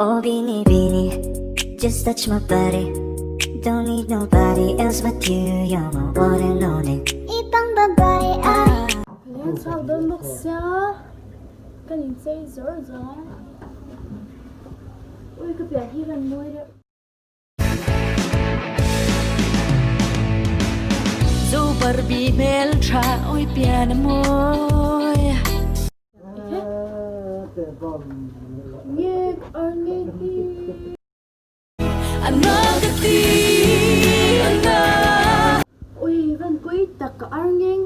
Oh bini bini, just touch my body. Don't need nobody else but you, you're my one and only. Ibang babae ay Leng chhuak dawn bawk sia, ka inchei zawr zawr a. Ui ka piah hi van mawi deuh. Zo Barbie hmeltha awi pian a mawi. Nge ar nge hi. A na ka ti a na. Ui van pui tak ka ar ngeng.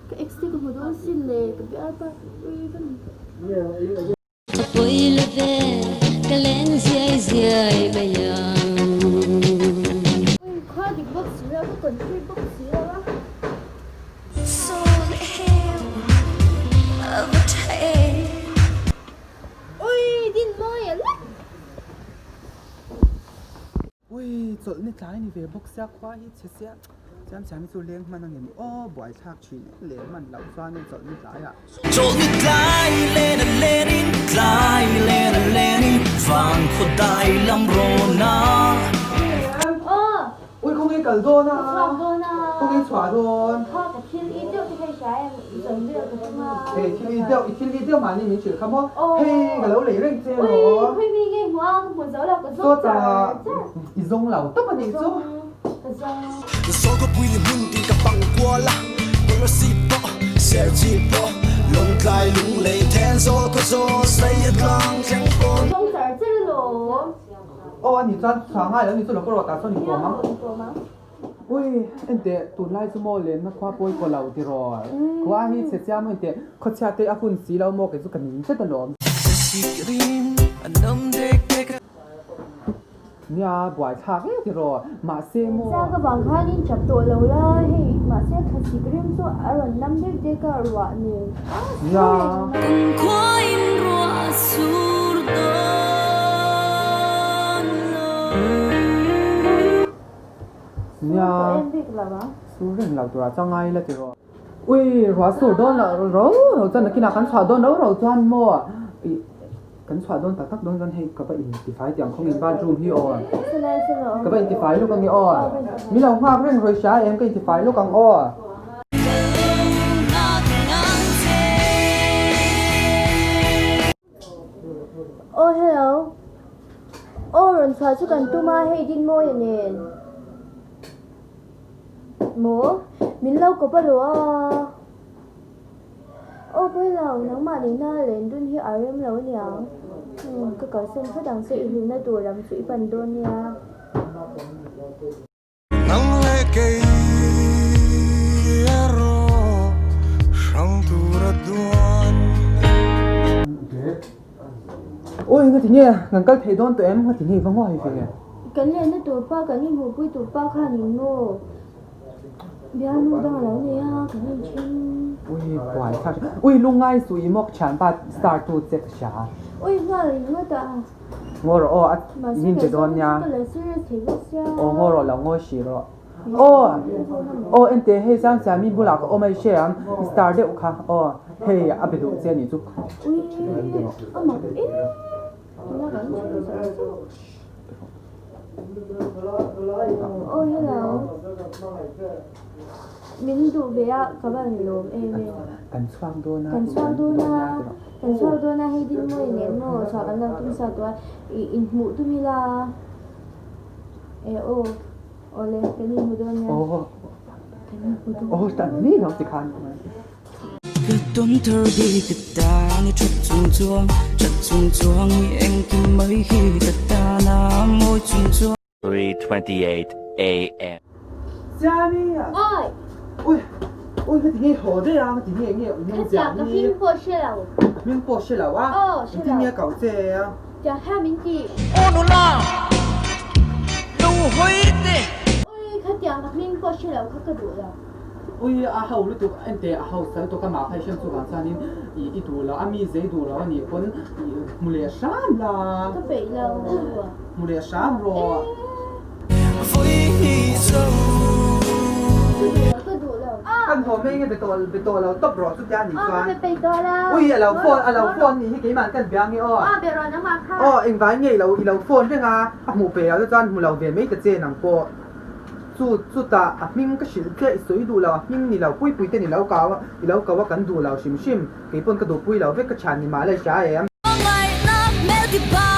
Ka ex te ka hmu dawn sin le ka bial pa ui van. Ka pawi lo ve, ka leng ziai ziai mai ang. Ui, khua dik bawk si lo, ka confuse bawk si lo a. Saw leh heu, a va tha em. Ui, din mawi a lek. Ui, chawlh ni tlai ni ve bawk sia, khua hi chhe sia, chiam chiam hi chu leng hman ang em aw, buaithlak thin em leh hman loh chuan in chawlh ni tlai ah. Chawlh ni tlai len a len in, tlai len a len in, vang khaw dai lam rawn a. Ui khawnge kal dawn a? Khawnge chhuah dawn? Hei thil i deuh, i thil i deuh mahni min hrilh kha maw? Hei ka lo lei reng che maw? Sawtah i zawng lo tawp a nih chu. Zawlkhawpui ni hmun tin ka pang kual a, Kolasib pawh, Serchhip pawh, Lawngtlai Lunglei Thenzawl Khawzawl Saia tlang thleng pawn. Aw a nih chuan chhuah ngai lo ni chu lo ka rawh tah chuan inkawm ang. Ui enteh tunlai chu maw lenna khua pawi kaw lo tiraw khua hi chhe chiam enteh khawchhia te a hun si lo maw kei chu ka ning tlat alawm. Nia buaithlak e tiraw mahse maw. Cha ka vang khanin chap tawh lo la hei mahse thlasik rim chu a rawn nam dek dek a ruah nen a Nia. Kumkhuain ruah sur dawn lo. Nia. Sur reng lo turah chuan ngai ila tiraw. Ui ruah sur dawn loh ro ro chuan nakinah kan chhuah dawn ro ro chuan maw ih. Kan chhuah dawn tak tak dawn chuan hei ka va intifai tih ang khawng in bathroom hi aw. Ka va intifai luk ang i aw. Min lo nghak reng rawi hria em ka intifai luk ang aw. Aw hello. Aw rawn chhuah chu kan tum a hei Dinmawia nen. Maw? Min lo kawp a lo a. Aw pawi lo, nangmah nihna len dun hi a rem lo aniang. Umm, ka kalsan phawt ang che, i hlimna tur lam chu i pan dawn nia. Nang leh kei erawh hrang tura duan. Awi nga tinge kan kal thei dawn tawh em nga tinge i va ngawi ve. Kan lenna tur pa kan inhmuhpui tur pa khan in maw? Bialnu dang a lo nei a, kan inthen. Ui buai thlak thlak. Ui lungngai suh i mawk thianpa star tu che ka hria. Ui nghal ringawt a. Ngaw rawh aw a min che dawn nia. Mahse ka la serious thei bawk sia. Aw ngaw rawh lo ngawi hrih rawh. Aw aw ente hei chuan Siami bulah ka awm a i hre ang i star deuh kha aw hei a be duh che a nih chu. Ui a mak em. Tuna kan chhun zawh zawh. Aw hello min duh ve a ka van lawm em e. Kan chhuak dawn a. Kan chhuak dawn a kan chhuak dawn a hei din mawi nen maw chhuah kan lo tum sa tawh a ih inhmuh tum ila e aw awle kan inhmu dawn nia. Aw Kan inhmu dawn. Aw tan ni lo tikhan. Ka tawn thar bik ka tan i that chung chuang that chung chuang i engkim mai hi ka tan a mawi chung chuang. 3:28 AM. Siami! Oi! Ui! Ui ka ti nge haw daih a, ka ti nge nge ui nge Khatiang ka hming pawh hre lo. Hming pawh hre lo a? Aw hre lo. Engtin nge kau che a? Tiang hian min ti. Aw nula! Lo hawi teh! Ui khatiang ka hming pawh hre lo kha ka duh lo. Ui a ho lutuk ente a ho sal tuk a mah kha i hriat chuvang chuanin i i duh lo a mi zei duh lo a nih pawn i hmu leh hram la. Ka peih lo. Hmu leh hram rawh. Vawi hnih zo. Ka duh lo ka duh lo. Kan haw mai nge be tawh be tawh lo tawp rawh chutia anih Aw ka chuan. be peih tawh lo. Ui a lo phone a lo phone nih hi keimah kan bia nge aw. Aw be rawh nangmah kha. Aw engvai nge ilo ilo phone reng a a hmuh pe lo te chuan hmu lo ve mai ta che nang pawh. Chu chutah a hming ka hrilh chiah i sawi duh lo a hming ni lo pui pui te ni lo kau a i lo kau a kan duh lo hrim hrim kei pawn ka duhpui lo vek ka thian ni mah la i hria em. Ngaihna hmel ti pa.